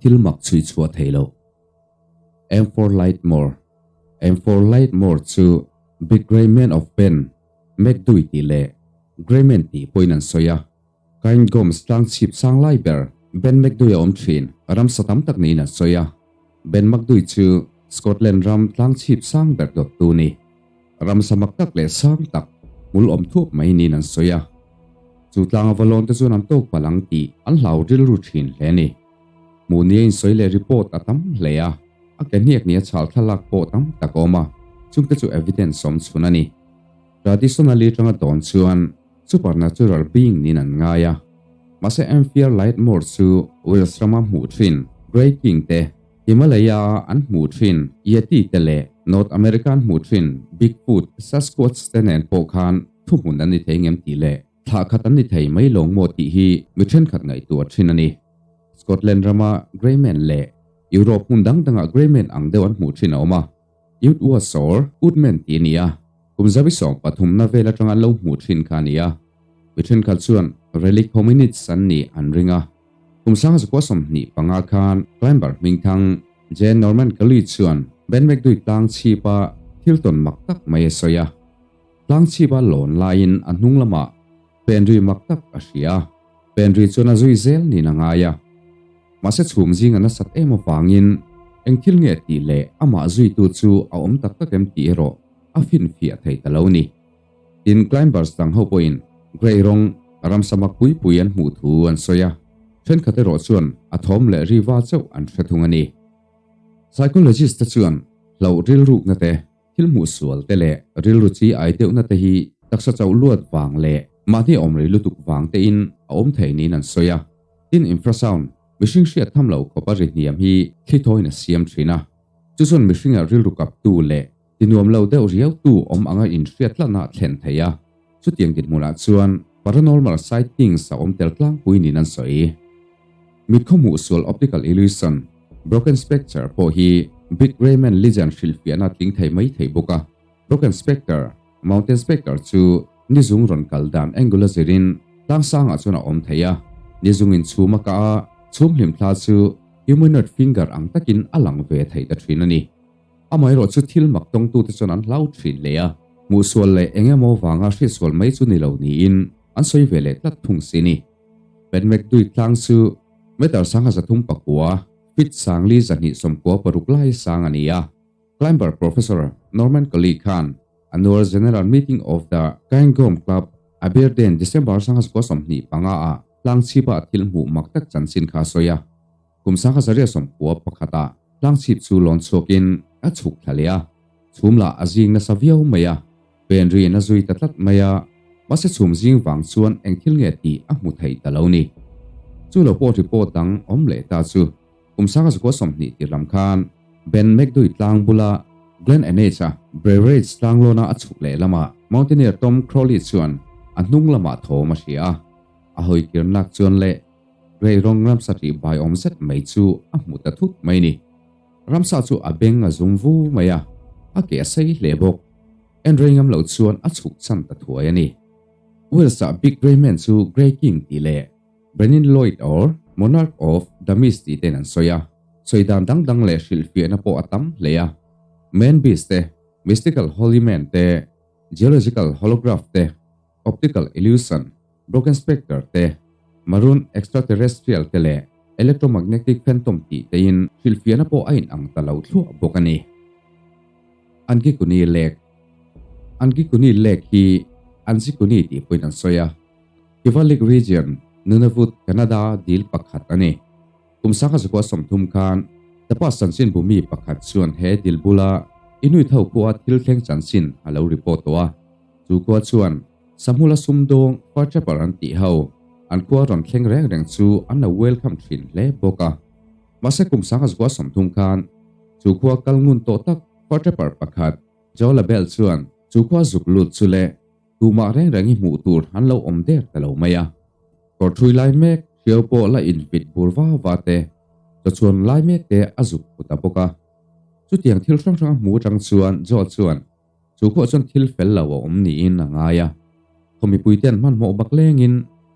Thil mak chhui chhuah thei lo. M4 Lightmore M4 Lightmore chu Big Grey Man of Ben McDui tih leh Grey Man tih pawhin an sawi a. Kain Gomes tlang chhip sang lai ber Ben McDui a awm thin ramsa tam tak niin an sawi a. Ben McDui chu Scotland ram tlang chhip sang ber dawttu ni. Ramsa mak tak leh sang tak hmul awm thuap mai niin an sawi a. Chu tlanga va lawn te chuan an tawk palh ang tih an hlau rilru thin hle a ni. Hmuh nia insawi leh report a tam hle a, a ke hniak nia chhal thlalak pawh tam tak a awm a, chungte chu evidence awm chhun a ni. Traditionally tanga dawn chuan supernatural being niin an ngai a, mahse Amphier Lightmore chu Wales rama hmuh thin Grey King te, Himalaya-a an hmuh thin Yeti te leh North America an hmuh thin Bigfoot, Sasquatch te nen pawh khan thuhmun an ni thei ngem tih leh thlah khat an ni thei mai lawng maw tih hi mi thenkhat ngaihtuah thin a ni. Scotland rama Grey Man leh Europe hmun dang dangah Grey Man ang deuh an hmuh thin a awm a, Youth was or Woodman tih a ni a, kum zabi 13na vel atanga an lo hmuh thin kha a ni a. Mi thenkhat chuan relic hominids an nih an ring a. Kum 1925 khan climber hmingthang J. Norman Kelly chuan Ben McDuy tlang chhipa thil tawn mak tak mai a sawi a. Tlang chhipa lawn laiin a hnung lamah penri mak tak a hria a, penri chuan a zui zel niin a ngai a. Mahse chhum zing a nasat em avangin eng thil nge tih leh amah zuitu chu a awm tak tak em tih erawh a finfiah thei ta lo ni. Tin, climbers dang ho pawhin grey rawng ramsa mak pui pui an hmuh thu an sawi a, thenkhat erawh chuan a thawm leh ri va chauh an hre thung a ni. Psychologist te chuan hlauh rilrukna te, thil hmuh sual te leh rilru chi ai deuhna te hi taksa chauh luat vang leh mahni awm rei lutuk vang tein a awm thei niin an sawi a. Tin, infrasound, mihring hriat tham lo khawpa ri hniam hi thli thawiin a siam thin a, chu chuan mihringa rilru kaptu leh tinuam lo deuh riautu awm anga inhriat tlatna a thlen thei a, chutiang dinhmunah chuan paranormal sightings a awm tel tlangpui niin an sawi. Mit khawhmuh sual optical illusion, broken spectre pawh hi Big Grey Man legend hrilhfiahna a tling thei mai thei bawk a, broken spectre, Mountain Spectre chu nizung rawn kal dan angle a zirin tlang sangah chuan a awm thei a, nizung in chhum a kah a, chhum hlim thla chu humanoid finger ang takin a lang ve thei ta thin a ni. Amaherawh chu thil mak tawngtute chuan an hlau thin hle a, hmuhsual leh eng emaw vanga hriatsual mai chu ni lo niin an sawi ve leh tlat thung si ni. Ben McDuy tlang chu meter 339, feet 4,296 lai sang a ni a. Climber Professor Norman Collie khan Annual General Meeting of the Cairngorm Club, Aberdeen, December 1925 ah tlangchhipa a thil hmuh mak tak chanchin kha a sawi a. Kum 1991 ah tlangchhip chu lawn chhuakin a chhuk thla leh a, chhum lah a zing nasa viau mai a, pen riin a zui ta tlat mai a, mahse chhum zing vang chuan eng thil nge tih a hmu thei ta lo ni. Chu lo pawh report dang awm leh ta chu. Kum 1920 tir lam khan Ben McDuy tlang bula Glen Anage-a Breweridge tlanglawna a chhuk leh lamah mountaineer Tom Crowley chuan a hnung lamah thawm a hria a. A hawi kirnak chuan leh Grey rawng ramsa tih bai awm zet mai chu a hmu ta thut mai ni. Ramsa chu a beng a zum vu mai a, a ke a sei hle bawk. En rei ngam lo chuan a chhuk chhan ta thuai a ni. Wales-ah Big Grey Man chu Grey King tih leh Brenin Lloyd or Monarch of the Mist tih ten an sawi a, sawi dan dang dang leh hrilhfiahna pawh a tam hle a. Man Beast te, Mystical Holy Man te, Geological Holograph te, Optical Illusion, Broken Spectre te, Maroon Extraterrestrial te leh Electromagnetic Phantom tih tein hrilhfiahna pawh a inang ta lo thluah bawk a ni. Angikuni Lake Angikuni Lake hi Anzikuni tih pawhin an sawi a. Kivalliq Region, Nunavut, Canada dil pakhat a ni. Kum 1930 khan Tapas chanchinbu mi pakhat chuan he dil bula Inuit ho khua thil thleng chanchin a lo report tawh a. Chu khua chuan Sahmula sumdawng Fur Trapper an tih ho an khua rawn thleng reng reng chu an lo welcome thin hle bawk a. Mahse kum 1930 khan chu khua kal ngun tawh tak Fur Trapper pakhat Joe LaBelle chuan chu khua zuk lut chu le Tumah reng reng hi hmuh tur an lo awm der ta lo mai a. Kawr thui lai mek hriau pawh la invit bur va va te, chawchhuan lai mek te a zuk put a bawk a. Chutiang thil hrang hrang a hmu atang chuan Joe chuan chu khuah chuan thil fel lo a awm niin a ngai a. Khaw mipuite an hmanhmawh bak lengin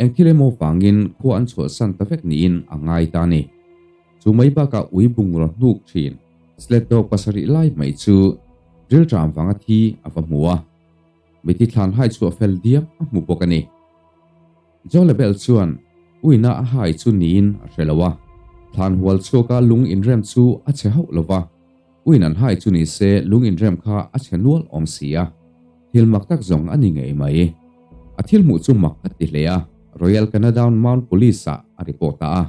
eng thil emaw vangin khua an chhuahsan ta vek niin a ngai ta a ni. Chu mai bakah ui bungraw hnuk thin sled dog pasarih lai mai chu rilṭam vanga thi a va hmu a. Miti thlan hai chhuah fel diam a hmu bawk a ni. Joe Lebel chuan uina a hai chu niin a hre lo a, thlan hual chhuaka lung inrem chu a chhe hauh lo va, uin an hai chu ni se lung inrem kha a chhe nual awm si a, thil mak tak zawng a ni ngei mai. A thil hmuh chu mak a ti hle a, Royal Canadawn Mount Police-ah a report ta a.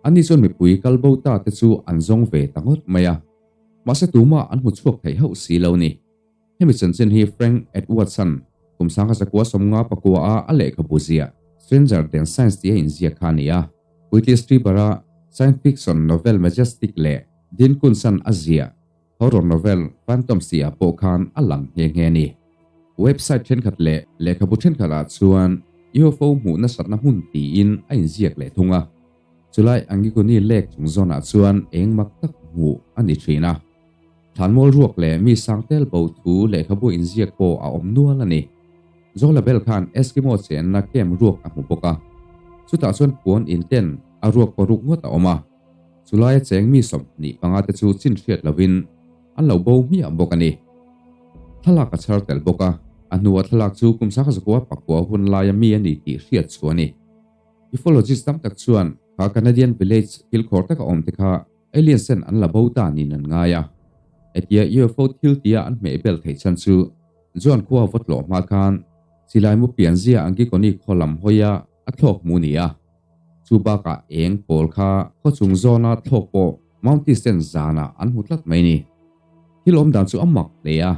Ani chuan mipui kal bo ta te chu an zawng ve ta ngawt mai a, mahse tumah an hmu chhuak thei hauh si lo ni. Hemi chanchin hi Frank Edwardson kum sangha zakua sawmnga pakua a a lehkhabu ziah Stranger Than Science tih a inziak kha a ni a. Whitley Strieber-a science fiction novel Majestic leh Dean Koontz-a'n a ziah horror novel Phantoms tihah pawh khan a lang nghe nghe a ni. Website thenkhat leh lehkhabu thenkhatah chuan UFO hmuh nasatna hmun tiin a inziak leh thung a. Chulai Angikuni Lake chung zawnah chuan eng mak tak hmuh a ni thin a. Thlanmual ruak leh mi sang tel bo thu lehkhabu inziak pawh a awm nual a ni. Zola Bell khan Eskimo chenna camp ruak a hmu bawk a. Chutah chuan puan in ten a ruak paruk ngawt a awm a. Chulaia cheng mi 25 te chu chin hriat lovin an lo bo hmiah bawk a ni. Thlalak a chhar tel bawk a, a hnua thlalak chu kum sangha zakua pakua hun laia mi a ni tih hriat chu a ni. Ufologist tam tak chuan kha Canadian village kilkhawr taka awm te kha Aliens ten an la bo ta niin an ngai a. Hetia UFO thil tia an hmeh bel theih chhan chu John khua va tlawh hma khan silai mu pianzia Angikoni khaw lam hawia a thlawk hmu ni a. Chu bakah eng pawl kha khaw chung zawna thlawk pawh Mounties ten zanah an hmu tlat mai ni. Thil awm dan chu a mak hle a.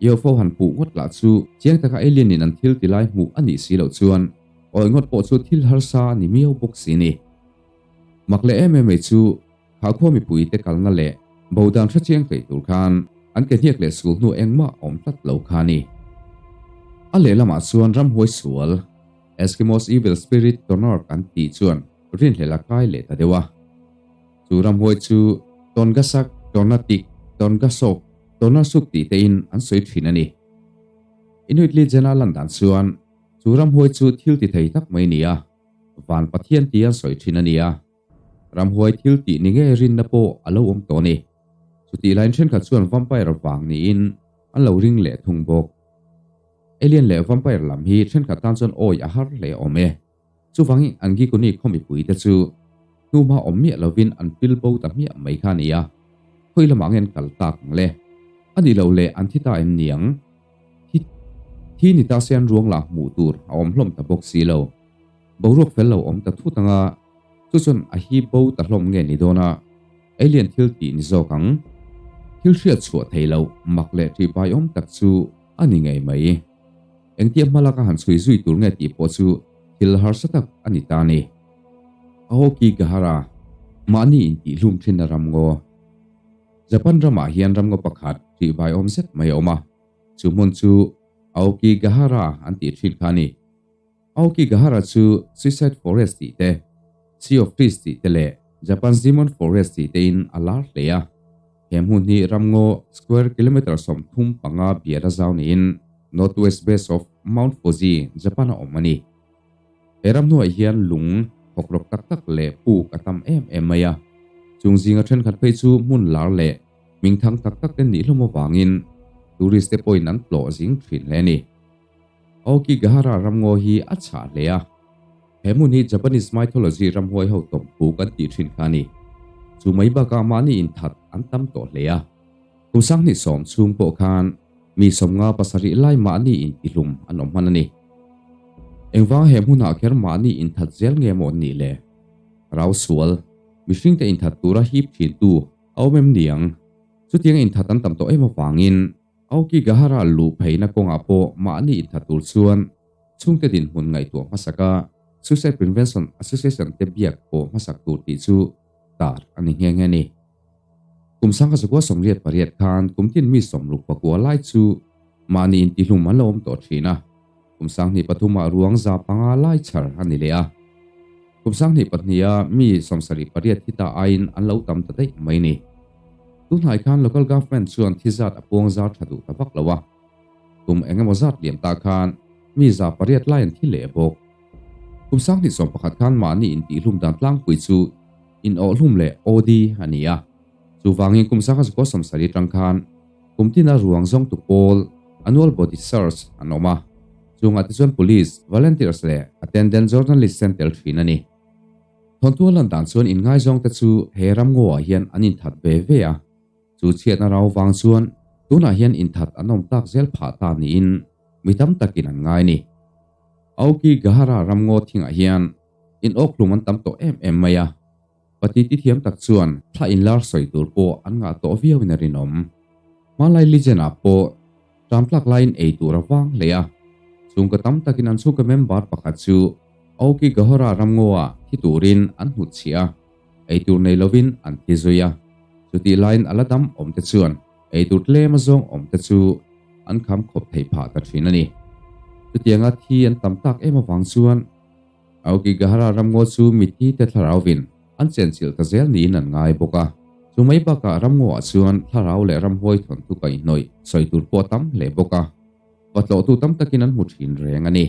UFO han puh ngawt lah chu chiang taka alien in an thil ti lai hmuh a nih si loh chuan awi ngawt pawh chu thil harsa a ni miau bawk si ni. Mak leh em em mai chu kha khua mipui te kalna leh bo dan hre chiang thei tur khan an ke hniak leh sul hnu engmah a awm tlat lo kha a ni. A lehlamah chuan ramhuai sual, Eskimos Evil Spirit Tonark an tih chuan rinhlelh a kai leh ta deuh a. Chu ramhuai chu Tongasak, Tonatik, Tongasok, Tonasuk tih tein an sawi thin a ni. Inuit Legend a lan dan chuan chu ramhuai chu thil ti thei tak mai a ni a. Van Pathian tih an sawi thin a ni a, ramhuai thil tih ni ngei rinna pawh a lo awm tawh a ni. Chutih laiin thenkhat chuan vampire vang niin an lo ring leh thung bawk. Alien leh vampire lam hi thenkhat tan chuan awi a har hle awm e. Chuvangin an Gikuni khaw mipuite chu hnuhma awm miah lovin an pil bo ta hmiah mai kha a ni a, khawi lamah nge an kal tak ang le? A nih loh leh an thi ta em niang? Thi thi ni ta se an ruang lah hmuh tur a awm hlawm ta bawk si lo. Boruak fel lo awm ta thut anga chu chuan a hi bo ta hlawm nge ni dawn a, alien thil tih ni zawk ang. Thil hriat chhuah thei loh mak leh ṭih bai awm tak chu a ni ngei mai. Engtia hma laka han chhui zui tur nge tih pawh chu thil harsa tak a ni ta a ni. Aokigahara, mahni intihhlum ṭhin a ram ngaw. Japan ramah hian ramngaw pakhat ṭih vai awm zet mai a awm a, chu hmun chu Aokigahara an tih ṭhin kha a ni. Aokigahara chu Suicide Forest tih te, Sea of Trees tih te leh Japan's Demon Forest tih tein a lar hle a. He hmun hi ramngaw square kilometre 35 bial a zau niin Northwest Base of Mount Fuji, Japan-a awm a ni. He ram hnuaiah hian lung hawkrawk tak tak leh puk a tam em em mai a. Chung zinga thenkhat phei chu hmun lar leh hmingthang tak tak te nih hlawm avangin tourist te pawhin an tlawh zing thin hle a ni. Aokigahara ramngaw hi a chhah hle a. He hmun hi Japanese mythology ramhuai ho tawm puk an tih thin kha a ni. Chu mai bakah mahni inthat an tam tawh hle a. Kum 2010 chhung pawh khan mi 57 lai mahni intihlum an awm hman a ni. Engvang he hmunah kher mahni inthat zel nge maw an nih le? Rau sual, mihringte inthat tura hip thintu a awm em niang? Chutianga inthat an tam tawh em avangin Aokigahara luh pheina kawngah pawh mahni inthat tur chuan chhungte dinhmun ngaihtuah hmasaka Suicide Prevention Association te biak pawh hmasak tur tih chu tar a ni nghe nghe a ni. Kum 1988 khan kum tin mi 64 lai chu mahni intihlum an lo awm tawh thin a, kum 2003 ah ruang 500 lai chhar a ni leh a. Kum 2002 ah mi 78 thi ta aiin an lo tam ta daih mai ni. Tunhnai khan local government chuan thi zat a puang zar tha duh ta vak lo a. Kum eng emaw zat liam ta khan mi 800 lai an thi leh bawk. Kum 2011 khan mahni intihlum dan tlangpui chu. in awhhlum leh OD a ni a. Chuvangin kum sangha zakua sawmsarih atang khan kum tina ruang zawngtu pawl, annual body search, an awm a. Chungah te chuan police, volunteers leh attendant journalist te an tel thin a ni. Thawnthu a lan dan chuan inngaizawngte chu he ramngaw ah hian an inthat ve ve a. Chu chhiatna rau vang chuan tunah hian inthat an awm tak zel phah ta niin mi tam takin an ngai ni. Aokigahara ramngaw thingah hian in awkhlum an tam tawh em em mai a, pati ti thiam tak chuan thla inlar sawi tur pawh an ngah tawh viauin a rinawm. Hmanlai legend ah pawh ṭam tlak laiin ei tur a vang hle a, chhungkaw tam takin an chhungkaw member pakhat chu Aokigahara ramngaw ah thi turin an hnutchhiah a. Eitur nei lovin an thi zui a, chutih laiin a la dam awm te chuan eitur tlem a zawng awm te chu an kham khawp thei phah ta thin a ni. Chutianga thi an tam tak em avang chuan Aokigahara ramngaw chu mithi te thlarauvin an chenchilh ta zel niin an ngai bawk a. Chu mai bakah ramngaw ah chuan thlarau leh ramhuai thawnthu kaihhnawih sawi tur pawh a tam hle bawk a, patlawhtu tam takin an hmu thin reng a ni.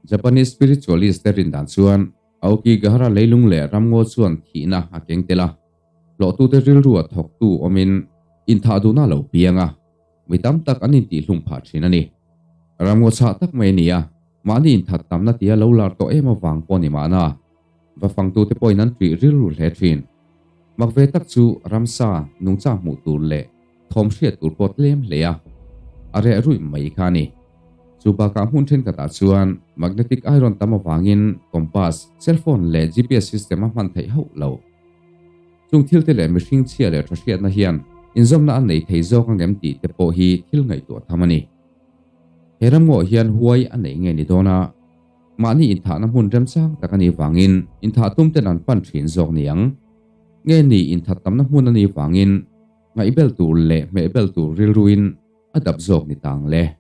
Japanese spiritualist te rin dan chuan Aokigahara leilung leh ramngaw chuan thihna a keng tel a, hlawhtute rilru a thawktu awmin inthah duhna a lo piang a, mi tam tak an intihhlum phah thin a ni. Ramngaw chhah tak mai a ni a, mahni inthat tamna tia lo lar tawh em avang pawh ni mahna, va fangtute pawhin an ṭih rilru hle thin. Mak ve tak chu ramsa nungcha hmuh tur leh thawm hriat tur pawh tlem hle a, a reh ruih mai kha a ni. Chu bakah hmun thenkhatah chuan magnetic iron tam avangin compass, cellphone leh GPS system a hman theih hauh lo. Chung thilte leh mihring chhia leh tha hriatna hian inzawmna a nei thei zawk angem tih te pawh hi thil ngaihtuah tham a ni. He ramngawh hian huai a nei nge ni dawn a, mahni inthahna hmun remchang tak a nih vangin inthah tum ten an pan thin zawk ni ang. Nge ni inthat tamna hmun a nih vangin ngaihbel tur leh hmehbel tur rilruin a dap zawk ni tang le.